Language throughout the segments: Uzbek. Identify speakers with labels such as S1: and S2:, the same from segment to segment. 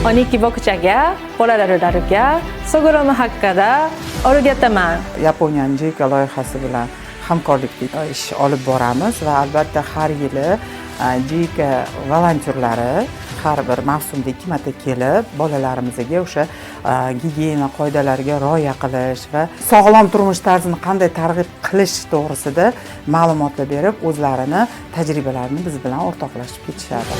S1: 12 bog'chaga bolalarga sog'lom haqida o'rgataman.
S2: Yaponiyaning JICA loyihasi bilan hamkorlikda ish olib boramiz va albatta har yili JICA volontyorlari har bir mavsumda 2 marta kelib bolalarimizga o'sha gigiyena qoidalariga rioya qilish va sog'lom turmush tarzini qanday targ'ib qilish to'g'risida ma'lumotlar berib, o'zlarini tajribalarini biz bilan o'rtoqlashib ketishadi.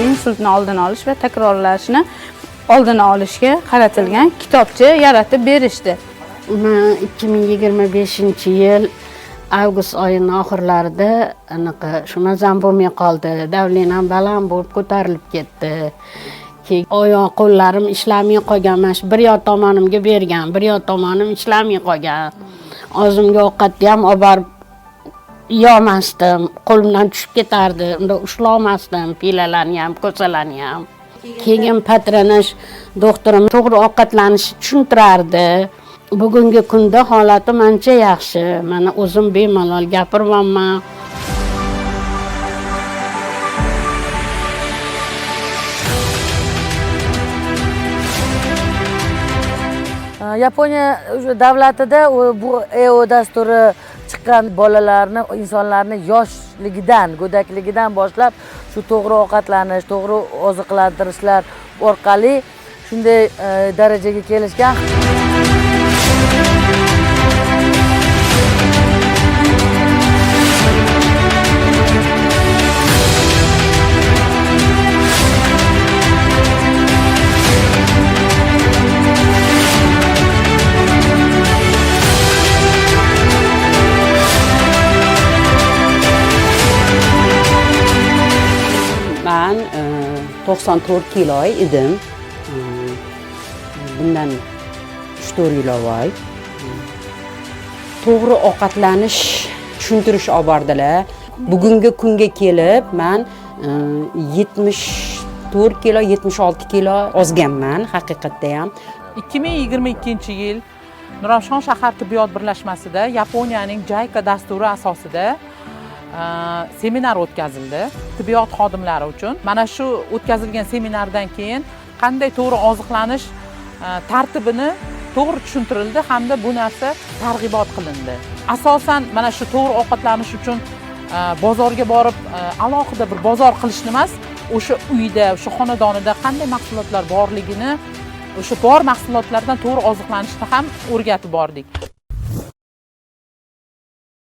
S3: Insultni oldini olish va takrorlashni oldini olishga qaratilgan kitobcha yaratib berishdi.
S4: Man 2025-yil avgust oyining oxirlarida anaqa shu mazam bo'lmay qoldi. Давлением baland bo'lib ko'tarilib ketdi. Keyin oyoq qo'llarim ishlamay qolgan. Mana shu bir yoq tomonimga bergan, bir yoq tomonim ishlamay qolgan. Og'zimga ovqatni ham olib borib yeyolmasdim, qo'limdan tushib ketardi. Unda ushlolmasdim pilalarni ham, ko'salarni ham. Keyin patronaj doktorim to'g'ri ovqatlanishni tushuntirardi. Bugungi kunda holatim ancha yaxshi. Mana o'zim bemalol gapiryapman.
S5: Yaponiya davlatida bu EO dasturi chiqqan, bolalarni, insonlarni yoshligidan, go'dakligidan boshlab shu to'g'ri ovqatlanish, to'g'ri oziqlantirishlar orqali shunday darajaga kelishgan.
S6: Man 94 kilo edim. Bundan 3-4 yil avval. To'g'ri ovqatlanish tushuntirish olib bordilar. Bugungi kunga kelib man 74 kilo, 76 kilo ozganman haqiqatda ham.
S7: 2022-yil Nurafshon shahar tibbiyot birlashmasida Yaponiyaning JICA dasturi asosida seminar o'tkazildi tibbiyot xodimlari uchun. Mana shu o'tkazilgan seminardan keyin qanday to'g'ri oziqlanish tartibini to'g'ri tushuntirildi hamda bu narsa targ'ibot qilindi. Asosan mana shu to'g'ri ovqatlanish uchun bozorga borib alohida bir bozor qilishni emas, o'sha uyda, o'sha xonadonida qanday mahsulotlar borligini, o'sha bor mahsulotlardan to'g'ri oziqlanishni ham o'rgatib bordik.